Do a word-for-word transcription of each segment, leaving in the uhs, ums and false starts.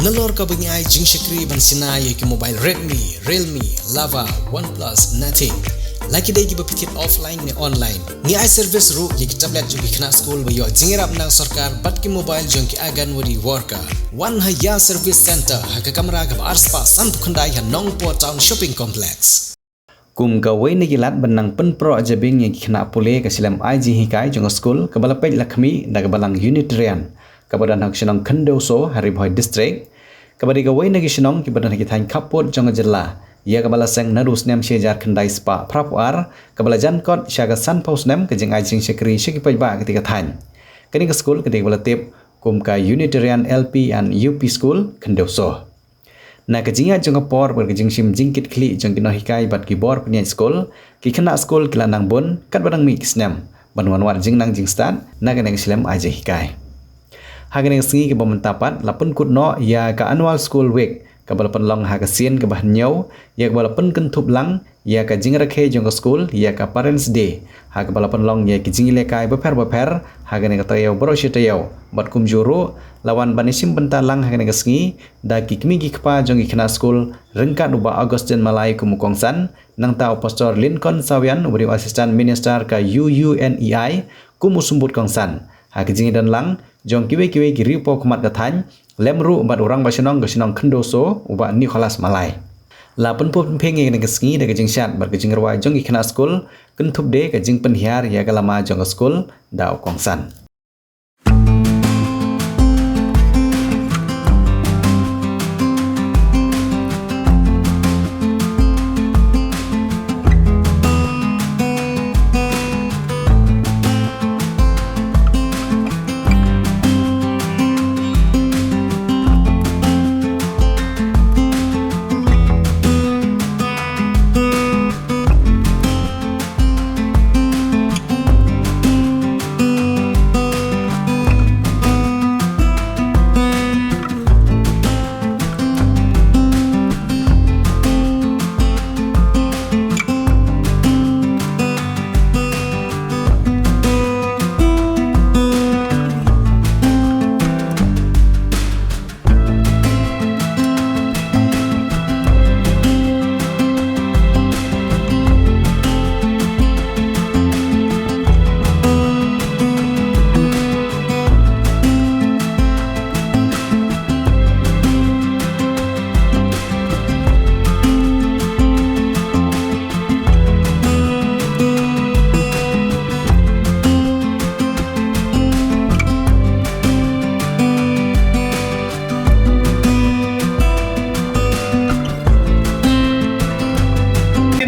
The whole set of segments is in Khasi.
Nalor kaba ngi ai jingshakri ban shna ïa ki mobile Redmi, Realme, Lava, OnePlus, Nothing. La ki dei kiba phi thied offline ne online. Ngi ai service ruh ïa ki tablet jong ki khynnah skul ba ïoh jingïarap na sorkar bad ki mobile jong ki Anganwadi worker. Wan ha Ïa Service Center ha ka kamra kaba arspah sanphew khyndai ha Nongpoh Town Shopping Complex. Kum kawei na ki lad ban nang pynproh jabieng ïa ki khynnah pule, ka shlem ai jinghikai jong ka skul kaba la peit la khmih da kaba lang Unitarian, kaba don ha ka shnong Khyndew Soh ha Ri Bhoi District, kaba dei kawei na ki shnong kiba don ha ki thaiñ khappud jong ka jylla, ïa kaba la seng naduh u snem shi hajar khyndai spah phraphew ar, kaba la jan kot sha ka sanphew snem ka jingai jingshakri sha ki paidbah katei ka thaiñ. Kane ka skul ka dei kaba la tip kum ka Unitarian L P and U P School, Khyndew Soh. Na ka jingïaid jong ka por bad ka jingshim jingkitkhlieh jong ki nonghikai bad ki bor pynïaid skul, ki khynnah skul ki la nang bun katba dang mih ki snem ban wan wad jingnang jingstad na kane ka shlem ai jinghikai. Ha kane ka sngi kaba mynta pat la pynkut noh ïa ka Annual School Week kaba la pynlong ha ka sien kaba hynñiew, ïa kaba la pynkynthup lang ïa ka jingrakhe jong ka skul ïa ka Parents' Day, ha kaba la pynlong ïa ki jingïalehkai bapher bapher ha kane ka taïew baroh shi taïew. Bad kumjuh ruh la wan ban ïashim bynta lang ha kane ka sngi da ki kmie ki kpa jong ki khynnah skul, ryngkat u Bah Augustine Malai kum u kongsan, nangta u Pastor Lincoln Sawian uba dei u Assistant Minister ka U U N E I kum u symbud kongsan. Ha ka jingïadon lang jong kiwei kiwei ki riewpawkhmat ka thaiñ, lem ruh bad u Rangbah Shnong ka shnong Khyndew Soh, u Bah Nicholas Malai. La pynpur pynphieng ïa kane ka sngi da ka jingshad bad ka jingrwai jong ki khynnah skul, kynthup de ka jingpynhiar ïa ka lama jong ka skul da u kongsan.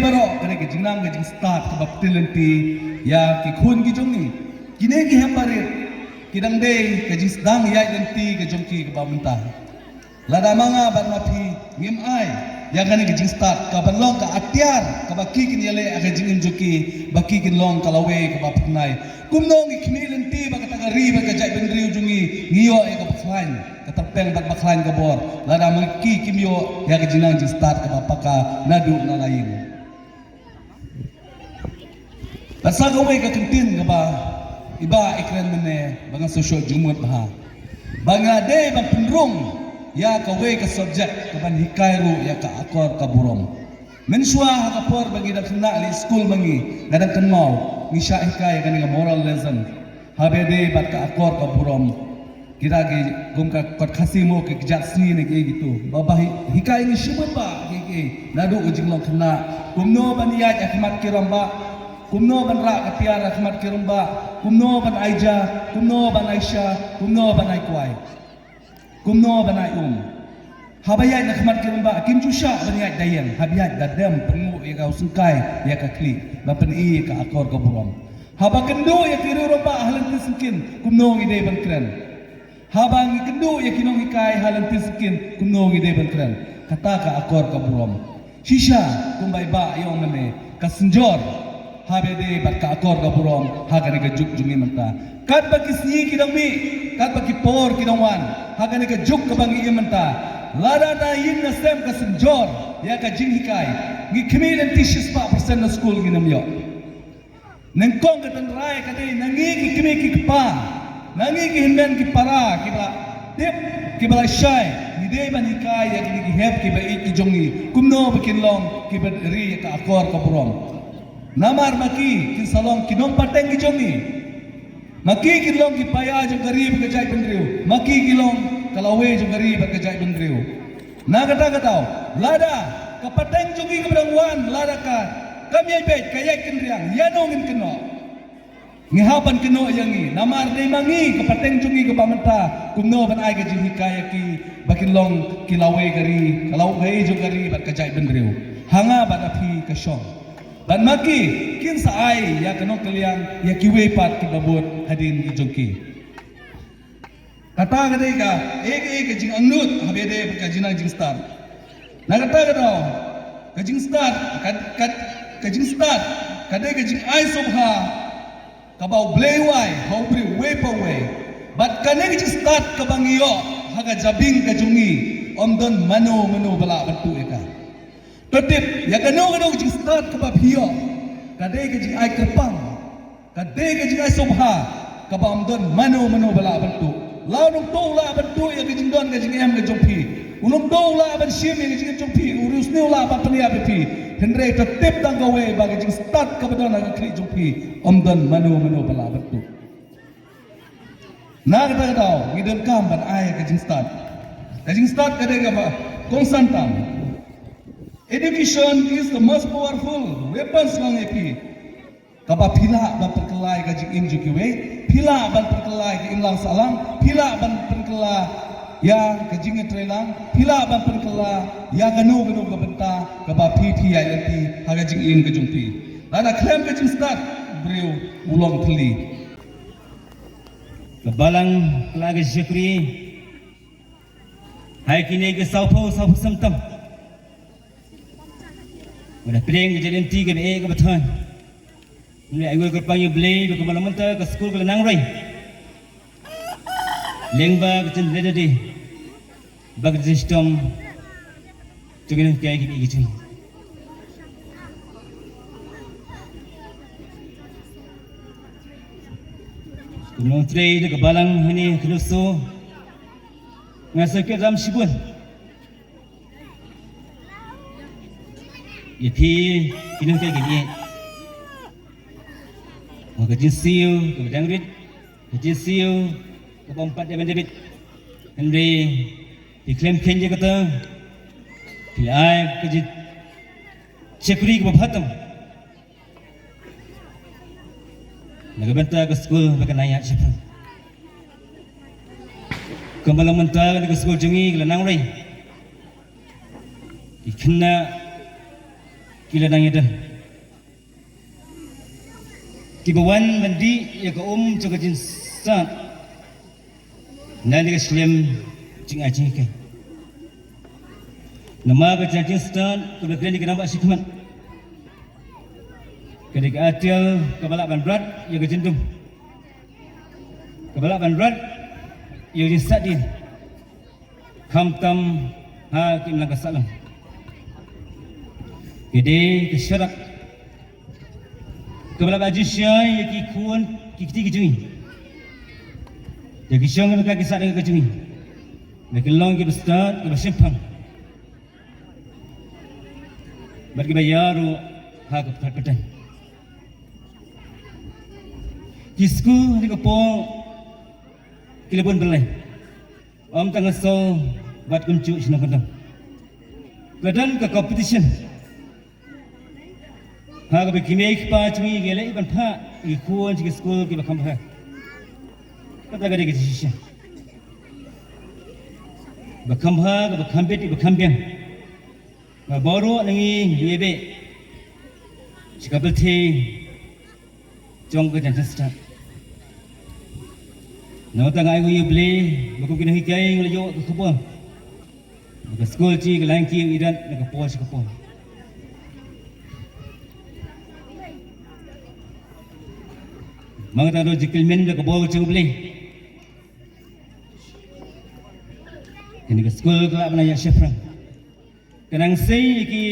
Baroh, kane ka jingnang ka jingstad kaba pynlynti ïa ki khun ki jong ngi. Kine ki hembarit ki dang dei ka jingsdang ïaid lynti ka jong ki kaba mynta. Lada ma nga bad ma phi ngim ai ïa kane ka jingstad kaban long ka atiar kaba ki kin ïaleh ha ka jingim jong ki, ba ki kin long ka lawei kaba pyrnai. Kumno ngi khmih lynti ba kata ka ri bad ka jaitbynriew jong ngi ngi ïoh ïa ka bakhlaiñ ka tyrpeng bad bakhlaiñ ka bor, lada ma ki kim ïoh ïa ka jingnang jingstad kaba paka naduh na la ïing. Bad sa kawei ka kyntien kaba i Bah i kren mynne ba nga sngewsih jingmut bha, ba nga dei ban pynrung ïa kawei ka subject kaban hikai ruh ïa ka akor ka burom. Mynshuwa ha ka por ba ngi dang khynnah leit skul ma ngi, nga dang kynmaw ngi shah hikai ïa kane ka moral lesson. Haba ïadei bad ka akor ka burom, kita ki kum ka kot Khasi mo ki kjat sngi ne ki, kitu ba, ba hi-, hikai ngi shibun ba ki, ki naduh u jinglong khynnah, kumno ban ïaid ha khmat ki rangbah, kumno ban rah ka tiar ha khmat ki rangbah, kumno ban ai ja, kumno ban ai sha, kumno ban ai kwai, kumno ban ai um. Haba ïaid na khmat ki rangbah kim ju shah ban ïaid da ïeng, haba ïaid da dem, pynguh ïa ka u syngkai, ïa ka khlieh, ban pyni ïa ka akor ka burom. Haba kynduh ïa ki riew rangbah ha lynti syngkien, kumno ngi dei ban kren. Haba ngi kynduh ïa ki nonghikai ha lynti syngkien, kumno ngi dei ban kren. Kata ka akor ka burom. Shisha, kumba i Bah i ong mynne, ka synjor haba ïadei bad ka akor ka burom ha kane ka juk jong ngi mynta. Katba ki sngi ki dang mih, katba ki por ki dang wan ha kane ka juk kaba ngi im mynta, lada na ïing na sem ka synjor ïa ka jinghikai, ngi khmih lynti shispah percent na skul ngin ym ïoh. Nyngkong ka tynrai ka dei na ngi ki kmie ki kpa, na ngi ki hynmen ki para kiba Tip kiba la shai, ngi dei ban hikai ïa kine ki hep kiba ïeit ki jong ngi kumno ba kin long kiba ri ïa ka akor ka burom. Namar ma ki kin sa long ki nongpateng ki jong ngi. Ma ki kin long ki paia jong ka ri bad ka jaitbynriew. Ma ki kin long ka lawei jong ka ri bad ka jaitbynriew. Na kata ka daw, lada ka pateng jong ngi kaba dang wan, lada ka kam ïai beit, ka ïai kynriang, ïano ngin kynnoh? Ngi hap ban kynnoh ïa ngi, namar dei ma ngi ka pateng jong ngi kaba mynta kumno ban ai ka jinghikai ïa ki ba kin long ki lawei ka ri, ka lawei jong ka ri bad ka jaitbynriew. Ha nga bad ha phi ka shong. Bad ma ki kin sa ai ïa ka nongkylliang ïa kiwei pat kiba bud hadien ki jong ki. Kata ka dei ka, eh, eh, ka jingangnud, haba ïadei bad ka jingnang jingstad. Na kata ka daw, ka jingstad, ka, ka, ka jingstad ka dei ka jingai sngewbha kaba U Blei u ai ha u briew uwei pa uwei. Bad kane ka jingstad kaba ngi ïoh ha ka jabieng ka jong ngi, ym don mano mano ba lah ban tuh ïa ka. To tip, ïa kano kano ka jingstad kaba phi ïoh, ka dei ka jingai kyrpang, ka dei ka jingai sngewbha kaba ym don mano mano ba lah ban tuh. La u nongtuh u lah ban tuh ïa ka jingdon ka jingem ka jong phi. U nongtuh u lah ban shim ïa ka jingim jong phi. U riewsniew u lah ban pynïap ïa phi. Hynrei to tip tang kawei ba ka jingstad kaba don ha ka khlieh jong phi, ym don mano mano ba lah ban tuh. Na kata ka daw, ngi donkam ban ai ka jingstad. Ka jingstad ka dei kaba kongsan tam. Education is the most powerful weapons, ong ïa phi. Kaba phi lah ban pynkylla ïa ka jingim jong kiwei, phi lah ban pynkylla ïa ka imlang sahlang, phi lah ban pynkylla ïa ka jingïatreilang, phi lah ban pynkylla ïa kano kano ka bynta kaba phi phi ïaid lynti ha ka jingim ka jong phi. Lada khlem ka jingstad, briew u long thylli. Ka balang ka la ka shakri ha kine ki sawphew sawphew symptom. Wada pdeng ka jingim ti ka ba e ka ba thon. Ngi ai wei ka pang ïa Blei ba ka balang mynta ka skul ka la nang rei. Leng ba ka jin leda de. Bad ka jingshitom jong ki nonghikai ki ki jong. Kumno trei da ka balang hynne ha ka nusur. Nga sa kyrpad shibun ïa phi ki nonghikai ki ïeit. Wa ka jingsiew kaba dang rit. Ka jingsiew kaba ym pat dei ban dei bit. Hynrei phi khlem kheiñ ïa kata, phi ai ka jingshakri kaba bha tam na ka bynta ka skul ba kan ïaid shaphrang. Kumba long mynta kane ka skul jong ngi ka la nang rei. Ki khynnah ki la nang ïadon. Kiba wan ban dih ïa ka um jong ka jingstad na ka shlem jingai jinghikai. Namar ka jingstad kaba kren ïa ka namba shikhmat ka dei ka atel kaba lah ban rat ïa ka jingdum, kaba lah ban rat ïa ka jingstad. Khamtam ha ki imlang ka sahlang. Ka dei ka sharak kaba la ba jingshai ïa ki khun ki kti ki jong ngi. Ïa ki shong ka ki sah ka jong ngi. Ïa ki long kiba stad kiba shemphang. Bad kiba ïaroh ha ka pyrthei. Ki skul ha ka por ki la bun bynlei. Ym tang ha Soh bad kumjuh shnong kyndong. Ka don ka competition ha kaba ki mei ki pa jong ngi ki leh ban phah ïa ki khun sha ki skul kiba kham bha. Kata ka dei ka jingshisha ba kham bha, kaba kham bit, kaba kham biang. Ba baroh na ngi ngi ïa beh sha ka pyrthei jong ka Janjaweed State. Nangta nga ai nguh ïa U Blei ba kum ki nonghikai ngi la ïoh ka khubor ba ka skul jong ngi ka la ïeng ïa u Iran na ka por sha ka por. Nangta ruh jingkyrmen da ka bor jong U Blei, kane ka skul ka lah ban ïaid shaphrang. Ka nang sei ïa ki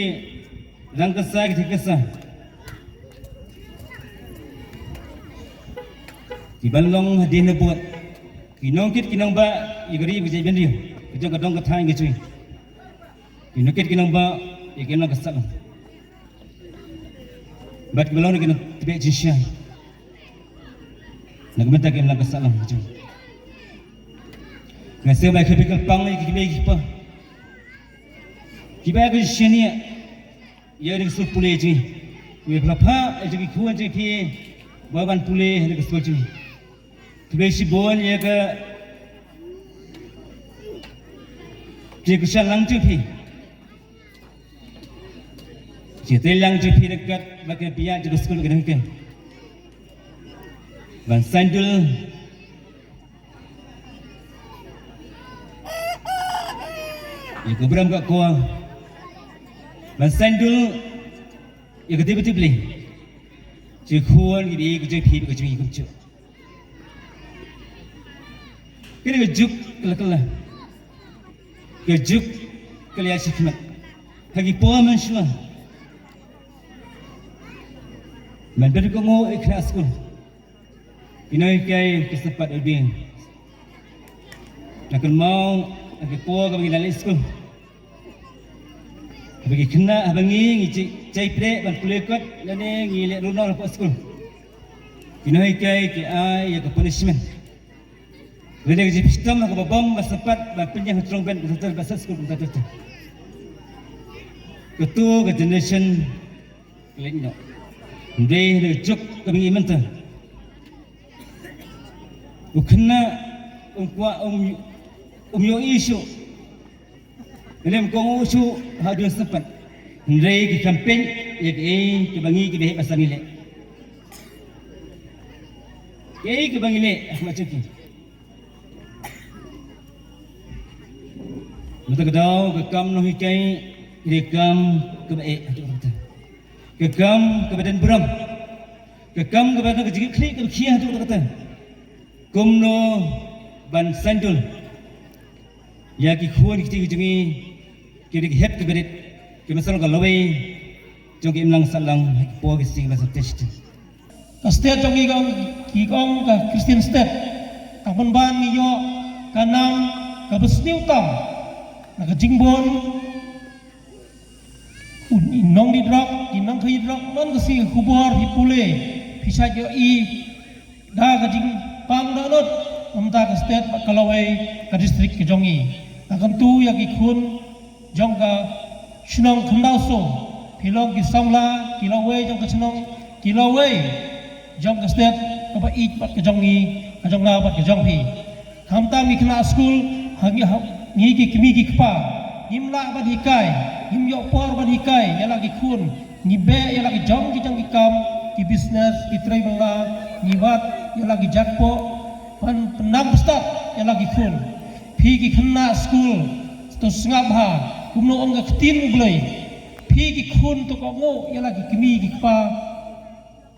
rangkasa ki thikasa kiban long hadien habud, ki nongkit ki nongbah ïa ka ri, ïa ka jaitbynriew, ka jong ka dong ka thaiñ ka jong ngi. Ki nongkit ki nongbah ïa ka imlang ka sahlang. Bad kiba long ki nongtbeh jingshisha na ka bynta ka imlang ka sahlang ka jong ngi. Nga sngewbha ban kyrpad kyrpang ïa ki kmie ki kpa kiba ïa ka jingshaniah ïa kane ka skul pule jong ngi. Ïa ka pha ïa ki khun jong phi ba ban pule ha kane ka skul jong ngi. Khublei shibun ïa ka jingkyrshan lang jong phi. Jingtreilang jong phi ryngkat bad ka biang jong ka skul ka dang ken ban saiñdur ïa ka burom ka akor, ban saiñdur ïa ka tip tip lei jong ki khun ki kmie ka jong phi ka jong ngi kumjuh. Kane ka juk ka la kylla, ka juk ka la ïaid shakhmat ha ki por mynshuwa. Mynta ka ngu ïa khynnah skul, ki nonghikai ki sympat u dei na kynmaw ha ki por kaba ngi la leit skul. Haba ki khynnah, haba ngi, ngi jai, jai pyrshah ban pule kot lane ngi leh ruh noh hapoh skul, ki nonghikai ki ai ïa ka punishment lane ka jingpynshitom ha kaba bym ba sympat ban pynïeng ha jrong bench kumta ter, ba sah skul kumta ter. Kato ka generation ka leit noh. Hynrei ha ka juk kaba ngi mynta, u khynnah um kwah, um, um ïohi shuh. Lane um kohnguh shuh haduh sympat. Hynrei ki campaign ïa kaei kaba ngi kiba heh ba san ngi leh, kaei kaba ngi leh ha khmat jong ki. Mynta ka daw ka kam nonghikai ka dei ka kam kaba eh haduh katta, ka kam kaba don burom, ka kam kaba don ka jingkitkhlieh kaba khia haduh katta. Kumno ban saiñdur ïa ki khun ki kti ki jong ngi, ki dei ki hep ki barit, ki mynsiem ka lawei jong ka imlang sahlang ha ki por ki sngi ba sa test. Ka state jong ngi ka ong, ki ong ka Christian state. Ka pynban ngi ïoh ka nam kaba sniew tam na ka jingbun. U nongdie drok, ki nongkhaïi drok, man ka sngi ka khubor phi pule, phi shait ïohi da ka jingpang dohnud. Namar ka state bad ka lawei ka district ka jong ngi. Nga kyntu ïa ki khun jong ka shnong Khyndaw Soo, phi long ki samla, ki lawei jong ka shnong, ki lawei jong ka state kaba ïeit bad ka jong ngi, ka jong nga bad ka jong phi. Khamtam ngi khynnah skul, ha ngi, ha ngi ki kmie ki kpa, ngim lah ban hikai, ngim ïoh por ban hikai ïa la ki khun. Ngi beh ïa la ki jong ki jong ki kam, ki business, ki trei bangla, ngi wad ïa la ki jakpoh ban pynnang bstad ïa la ki khun. Phi ki khynnah skul, to sngap bha kumno ong ka ktien U Blei. Phi ki khun to kohnguh ïa la ki kmie ki kpa.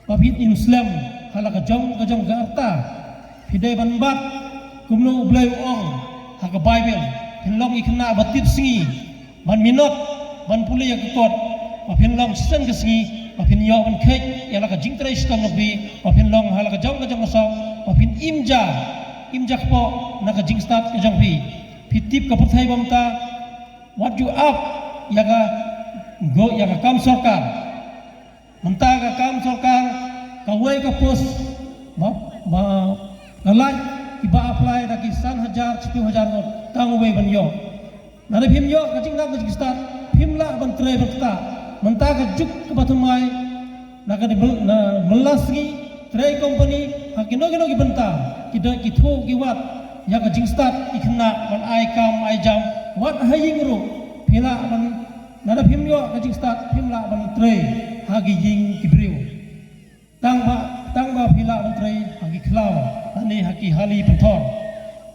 Ba phin im slem ha la ka jong ka jong ka rta. Phi dei ban bat kumno U Blei u ong ha ka Baibl. Phin long ki khynnah ba tipsngi, ban minot, ban pule ïa ka kot. Ba phin long shisien ka sngi ba phin ïoh ban kheit ïa la ka jingtrei shitom jong phi. Ba phin long ha la ka jong ka jong ka song, ba phin im ja, im ja kpoh na ka jingstad ka jong phi. Phi tip ka pyrthei ba mynta wat ju ap ïa ka go ïa ka kam sorkar. Mynta ka kam sorkar, kawei ka post ba, ba ka lait kiba apply da ki san hajar, shiphew hajar ngut, tang uwei ban ïoh. Lada phim ïoh ka jingngap ka jingstad, phim lah ban trei ban ktah. Mynta ka juk kaba thymmai, na ka dei na mynta sngi trei company ha kino kino ki bynta, ki dei ki thuh ki wad ïa ka jingstad ki khynnah ban ai kam ai jam, wat ha ïing ruh phi lah ban Lada phim ïoh ka jingstad, phim lah ban trei ha ki ïing ki briew. Tang ba, tang ba phi lah ban trei ha ki khlaw lane ha ki hali pynthor.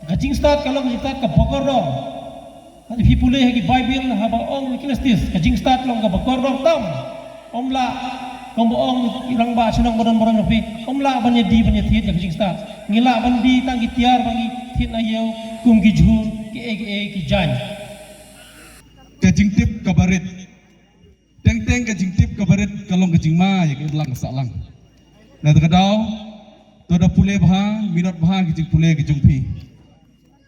Ka jingstad ka long ka jingstad kaba kordor. Lada phi pule ha ki Baibl haba ong Ecclesiastes, ka jingstad long kaba kordor tam. Ym lah, kumba ong i rangbah shnong ba don burom jong phi, ym lah ban ïa die ban ïa thied ïa ka jingstad. Ngi lah ban die tang ki tiar ba ngi thied na ïew kum ki jhur, kiei kiei ki jaiñ. Ka jingtip kaba rit. Teng teng ka jingtip kaba rit ka long ka jingma ïa ka imlang ka sahlang. Na kata ka daw, to da pule bha, minot bha ki jingpule ki jong phi.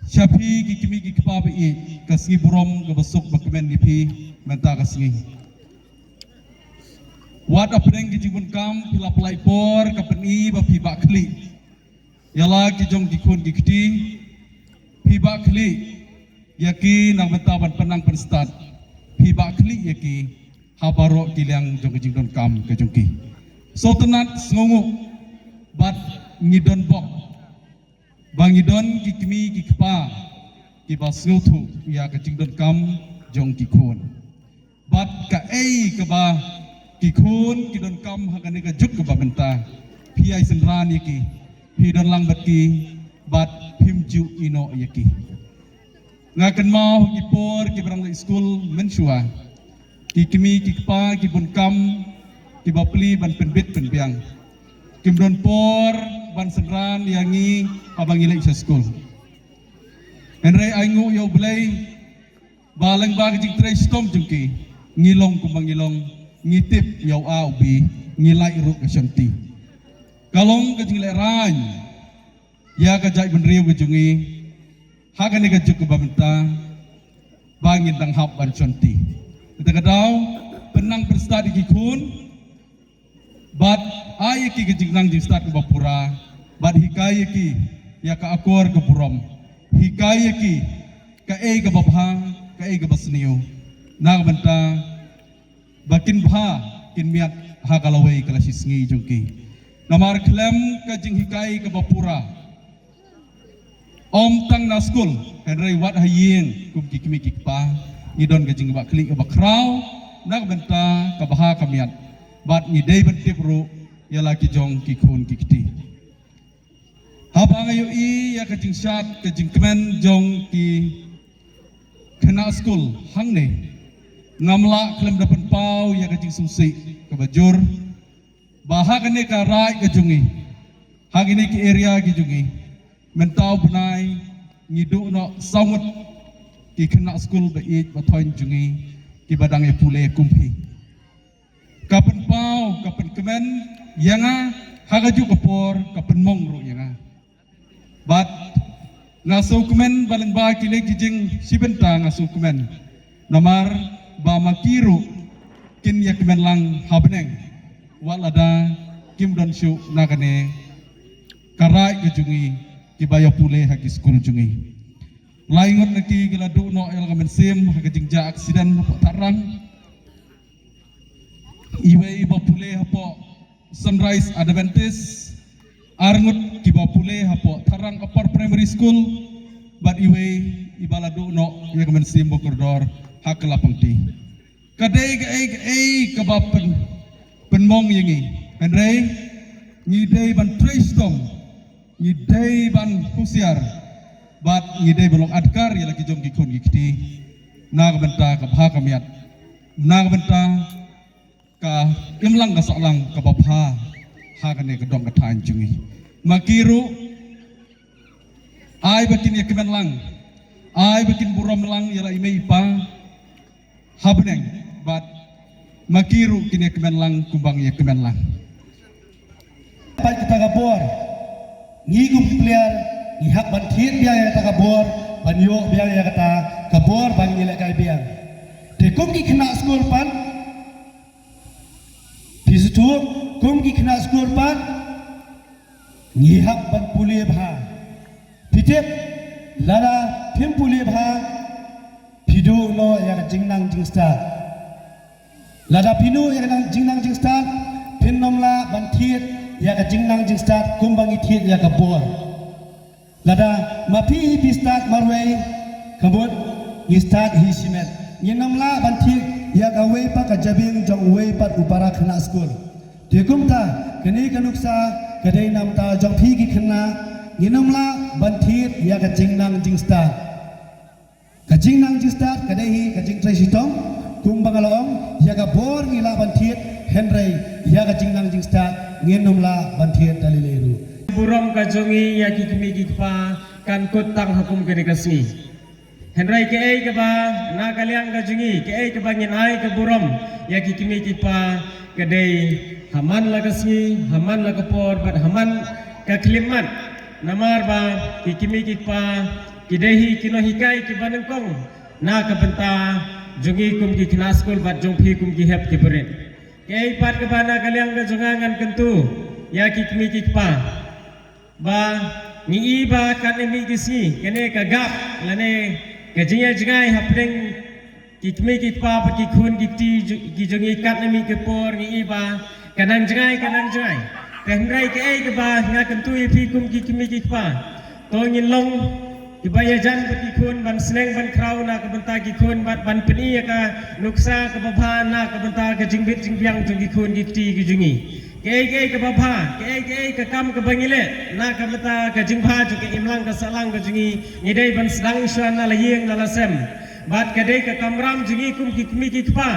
Sha phi ki kmie ki kpa ba ïeit, ka sngi burom kaba suk ba kmen ïa phi mynta ka sngi. Wat hapdeng ki jingbun kam phi la pynlait por ka pyni ba phi bah khlieh ïa la ki jong ki khun ki kti. Phi bah khlieh ïa ki na ka bynta ban pynnang pynstad. Phi bah khlieh ïa ki ha baroh ki liang jong ki jingdonkam ka jong ki. Sngewtynnat, sngewnguh bad ngi don bok ba ngi don ki kmie ki kpa kiba sngewthuh ïa ka jingdonkam jong ki khun. Bad kaei kaba ki khun ki donkam ha kane ka juk kaba mynta, phi ai synran ïa ki, phi don lang bad ki, bad phim ju ïeh noh ïa ki. Nga kynmaw ki por kiba dang leit skul mynshuwa, ki kmie ki kpa ki bun kam kiba plie ban pynbit pynbiang, kim don por ban synran ïa ngi haba ngi leit sha skul. Hynrei ai nguh ïa U Blei ba lyngba ka jingtrei shitom jong ki, ngi long kumba ngi long, ngi tip ïa u A u B, ngi lait ruh ka shonti. Ka long ka jinglehrain ïa ka jaitbynriew ka jong ngi ha kane ka juk kaba mynta ba ngin dang hap ban shonti. Kata ka daw, pynnang pynstad ïa ki khun, bad ai ïa ki ka jingnang jingstad kaba pura, bad hikai ïa ki ïa ka akor ka burom, hikai ïa ki kaei kaba bha, kaei kaba sniew, na ka bynta ba kin bha, kin miat ha ka lawei ka lashisngi jong ki. Namar khlem ka jinghikai kaba pura, ym tang na skul, hynrei wat ha ïing kum ki kmie ki kpa, ngi don ka jingbah khlieh kaba khraw na ka bynta ka bha ka miat, bad ngi dei ban tip ruh ïa la ki jong ki khun ki kti. Haba nga ïohi ïa ka jingshad ka jingkmen jong ki khynnah skul hangne, ngam lah khlem da pynpaw ïa ka jingsngewsih kaba jur ba ha kane ka raid ka jong ngi, ha kine ki area ki jong ngi, mynta u bnai ngi duh noh saw ngut ki khynnah skul ba ïeit ba thoiñ jong ngi kiba dang ïa pule kum phi. Ka pynpaw, ka pynkmen ïa nga, ha kajuh ka por ka pynmong ruh ïa nga. Bad nga sngewkmen ba lyngba ki lei ki jing shi bynta nga sngewkmen. Namar ba ma ki ruh kin ïa kmen lang ha bneng, wat lada kim don shuh na kane ka raid ka jong ngi kiba ïa pule ha ki skul jong ngi. Lai ngut na ki ki la duh noh ïa la ka mynsiem ha ka jingjia aksiden hapoh Thadrang. Iwei ba pule hapoh Sunrise Adventist, ar ngut kiba pule hapoh Thadrang Upper Primary School, bad iwei iba la duh noh ïa ka mynsiem ba kordor ha ka lapangti. Ka dei kaei kaei kaba pyn, pynmong ïa ngi. Hynrei ngi dei ban trei shitom, ngi dei ban husiar, bad ngi dei ban long adkar ïa la ki jong ki khun ki kti na ka bynta ka bha ka miat, na ka bynta ka imlang ka sahlang kaba bha ha kane ka dong ka thaiñ jong ngi. Ma ki ruh ai ba kin ïa kmen lang, ai ba kin burom lang ïa la i mei i pa ha bneng, bad ma ki ruh kin ïa kmen lang kumba ngi ïa kmen lang. Pat kata ka bor, ngi kum ki player ngi hap ban thied biang ïa kata ka bor, ban ïoh biang ïa kata ka bor ban ngi lehkai biang. Te kum ki khynnah skul pat, phi sngewthuh, kum ki khynnah skul pat ngi hap ban pule bha. Phi tip, lada phim pule bha, phi duh noh ïa ka jingnang jingstad. Lada phi duh ïa ka nang, jingnang jingstad, phin ym lah ban thied ïa ka jingnang jingstad kumba ngi thied ïa ka bor. Lada ma phi hi phi stad marwei, ka mut ngi stad hi shimet, ngin ym lah ban thied ïa kawei pat ka jabieng jong uwei pat u para khynnah skul. Te kumta, kane ka nuksa ka dei na ka bynta jong phi ki khynnah, ngin ym lah ban thied ïa ka jingnang jingstad. Ka jingnang jingstad ka dei hi ka jingtrei shitom, kumba nga la ong, ïa ka bor ngi lah ban thied, hynrei ïa ka jingnang jingstad ngin ym lah ban thied da lei lei ruh. Burom ka jong ngi ïa ki kmie ki kpa kan kut tang ha kum kane ka sngi. Hynrei kaei kaba na ka liang ka jong ngi, kaei kaba ngin ai ka burom ïa ki kmie ki kpa ka dei ha man la ka sngi, ha man la ka por, bad ha man ka khyllipmat. Namar ba ki kmie ki kpa Ki dei hi ki nonghikai kiba nyngkong na ka bynta jong ngi kum ki khynnah skul bad jong phi kum ki hep ki barit. Kaei pat kaba na ka liang ka jong nga ngan kyntu ïa ki kmie ki kpa ba ngi i ba katne mih ki sngi kane ka gap lane ka jingïa jngai hapdeng ki kmie ki kpa bad ki khun ki kti ju- ki jong ngi katne mih ki por ngi i ba ka nang jngai ka nang jngai. Te hynrei kaei kaba nga kyntu ïa phi kum ki kmie ki kpa, to ngin long kiba ïajan bad ki khun ban sneng ban khraw na ka bynta ki khun bad ban pyni ïa ka nuksa kaba bha na ka bynta ka jingbit jingbiang jong ki khun ki kti ki jong ngi. Kaei kaei kaba bha, kaei kaei ka kam kaba ngi leh na ka bynta ka jingbha jong ka imlang ka sahlang ka jong ngi, ngi dei ban sdang shuwa na la ïing na la sem. Bad ka dei ka kamram jong ngi kum ki kmie ki kpa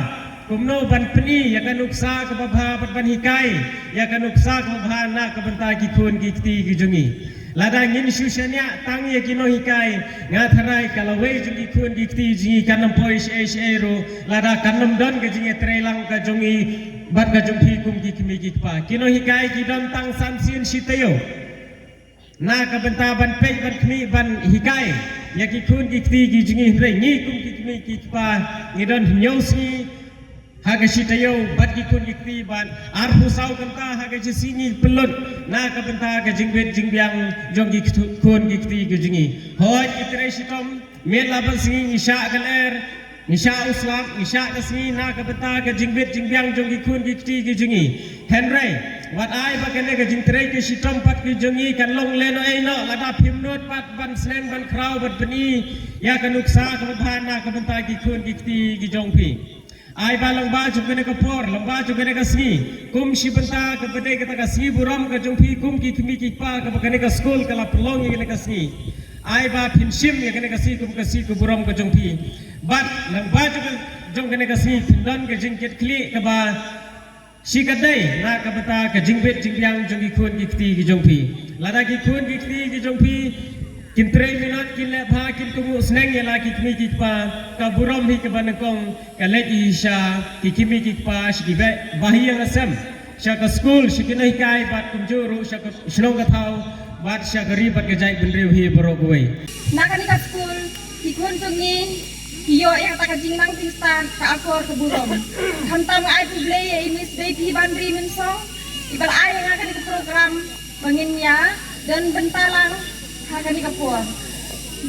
kumno ban pyni ïa ka nuksa kaba bha bad ban hikai ïa ka nuksa kaba bha na ka bynta ki khun ki kti ki jong ngi. Lada ngin shu shaniah tang ïa ki nonghikai, nga tharai ka lawei jong ki khun ki kti jong ngi kan ym poi shaei shaei ruh lada kan ym don ka jingïatreilang ka jong ngi bad ka jong phi kum ki kmie ki kpa. Ki nonghikai ki don tang san sien shi taïew na ka bynta ban peit ban khmih ban hikai ïa ki khun ki kti ki jong ngi, hynrei ngi kum ki kmie ki kpa ngi don hynñiew sngi ha ka shi taïew bad ki khun ki kti bad arphew saw kynta ha ka shi sngi ngi pynlut na ka bynta ka jingbit jingbiang jong ki khun ki kti ki jong ngi. Hooid, ki trei shitom, miet la ban sngi ngi shah ka lyer, ngi shah u slap, ngi shah ka sngi na ka bynta ka jingbit jingbiang jong ki khun ki kti ki jong ngi. Hynrei wat ai ba kane ka jingtrei ka shitom pat ki jong ngi kan long lehnohei noh lada phim nud pat ban sneng ban khraw bad pyni ïa ka nuksa kaba bha na ka bynta ki khun ki kti ki jong phi. Ai ba lyngba jong kane ka por, lyngba jong kane ka sngi, kum shi bynta kaba dei kata ka sngi burom ka jong phi kum ki kmie ki kpa kaba kane ka skul ka la pynlong ïa kane ka sngi, ai ba phin shim ïa kane ka sngi kum ka sngi ka burom ka jong phi. Bad lyngba jong ka- jong kane ka sngi phin don ka jingkitkhlieh kaba shi katdei na ka bynta ka jingbit jingbiang jong ki khun ki kti ki jong phi. Lada ki khun ki kti ki jong phi kin trei minot, kin leh bha, kin kynmaw sneng ïa la ki kmie ki kpa, ka burom hi kaba nyngkong ka leit hi sha ki kmie ki kpa, sha ki beh ba hi ïa nga sem, sha ka skul, sha ki nonghikai bad kumjuh ruh sha ka shnong ka thaw bad sha ka ri bad ka jaitbynriew hi baroh kawei. Na kane ka skul ki khun jong ngi ki ïoh ïa kata ka jingnang jingstad, ka akor ka burom. Khamtam nga ai khublei ïa i Miss Baby Banri Mynsong iba la ai ïa nga kane ka program ba ngin ïa don bynta lang ha kane ka por.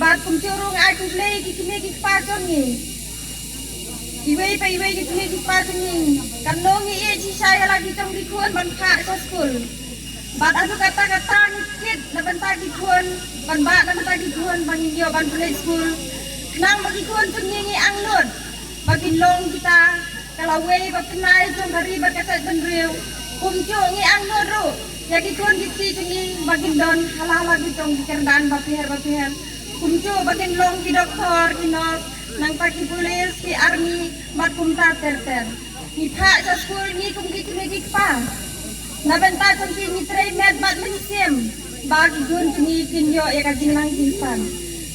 Bad kumjuh ruh nga ai khublei ïa ki kmie ki kpa jong ngi. Iwei pa iwei ki kmie ki kpa jong ngi, katno ngi ïeit shisha ïa la ki jong ki khun ban phah sha skul. Bad haduh katta katta ngi kit na bynta ki khun, ban bah na bynta ki khun ba ngin ïoh ban pynleit skul. Khnang ba ki khun jong ngi ngi angnud ba kin long kita ka lawei ba pynai jong ka ri bad ka jaitbynriew. Kumjuh ngi angnud ruh ïa ki khun ki kti jong ngi ba kin don ha la la ki jong ki kyrdan bapher bapher. Kumjuh ba kin long ki doktor, ki nurse, nangta ki police, ki army bad kumta ter ter. Ngi phah sha skul ngi kum ki kmie ki kpa. Na bynta jong ki ngi trei met bad mynsiem ba ki khun jong ngi kin ïoh ïa ka jingnang jingstad.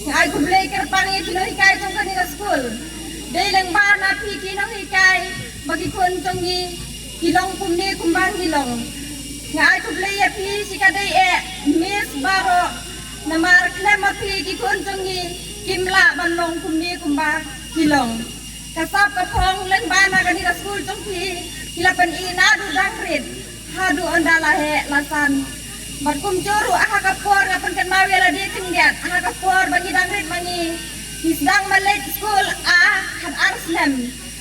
Nga ai khublei kyrpang ïa ki nonghikai jong kane ka skul. Dei lyngba na phi ki nonghikai ba ki khun jong ngi ki long kumne kumba ngi long. Nga ai khublei ïa phi shikatdei eh Miss baroh. Namar khlem ma phi ki khun jong ngi kim lah ban long kumne kumba ki long. Ka sap ka phong lyngba na kane ka skul jong phi ki la pyni naduh dang rit haduh ynda la heh la san. Bad kumjuh ruh ha ka por nga pynkynmaw ïa lade khyndiat, ha ka por ba ngi dang rit ma ngi, ngi sdang ban leit skul ha khatar snem.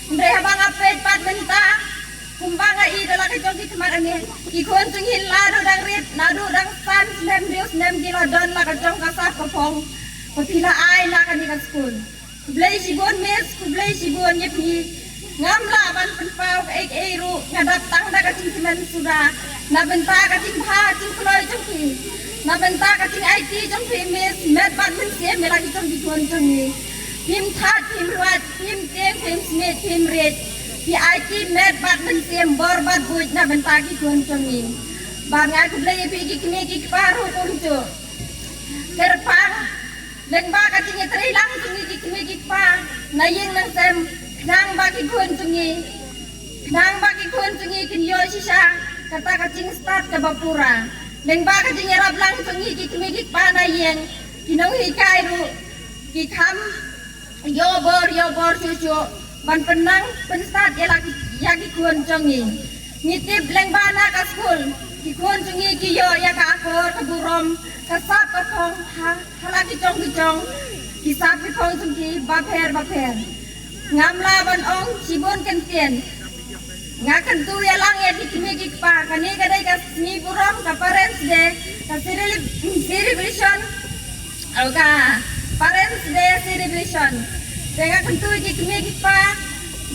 Hynrei haba nga peit pat mynta kumba nga i da la ka jong ki khmat ane, ki khun jong ngi naduh dang rit, naduh dang san snem hynriew snem ki la don la ka jong ka sap ka phong ba phi la ai na kane ka skul. Khublei shibun Miss, khublei shibun ïa phi. Ngam lah ban pynpaw kaei kaei ruh, nga dap tang da ka jingkmen suda na bynta ka jingbha jingkloi jong phi, na bynta ka jingaiti jong phi Miss. Met bad mynsiem ïa la ki jong ki khun jong ngi. Phim thait, phim ruat, phim tieng, phim smit, phim riej. Phi aiti met bad mynsiem, bor bad buit na bynta ki khun jong ngi. Bad nga ai khublei ïa phi ki kmie ki kpa ruh kumjuh. Kyrpang lyngba ka jingïatreilang jong ngi ki kmie ki kpa na ïing na sem, khnang ba ki khun jong ngi, khnang ba ki khun jong ngi kin ïoh shisha kata ka jingstad kaba pura. Lyngba ka jingïarap lang jong ngi ki kmie ki kpa na ïing, ki nonghikai ruh Ki kham ïoh bor ïoh bor shuh shuh ban pynnang pynstat ïa la ki, ïa ki khun jong ngi. Ngi tip lyngba na ka skul ki khun jong ngi ki ïoh ïa ka akor ka burom, ka sap ka phong ha, ha la ki jong ki jong, ki sap ki phong jong ki bapher bapher. Ngam lah ban ong shibun kyntien. Nga kyntu ïa lang ïa ki kmie ki kpa, kane ka dei ka sngi burom, ka Parents Day, ka celebration, oh, ka Parents Day celebration. Te nga kyntu ïa ki kmie ki kpa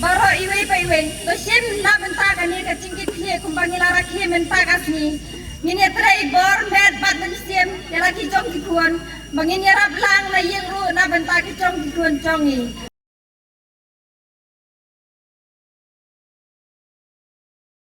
baroh iwei pa iwei, to shim na bynta kane ka jingkitkhlieh kumba ngi la rakhe mynta ka sngi. Ngin ïatrei bor met bad mynsiem ïa la ki jong ki khun, ba ngin ïarap lang na ïing ruh na bynta ki jong ki khun jong ngi.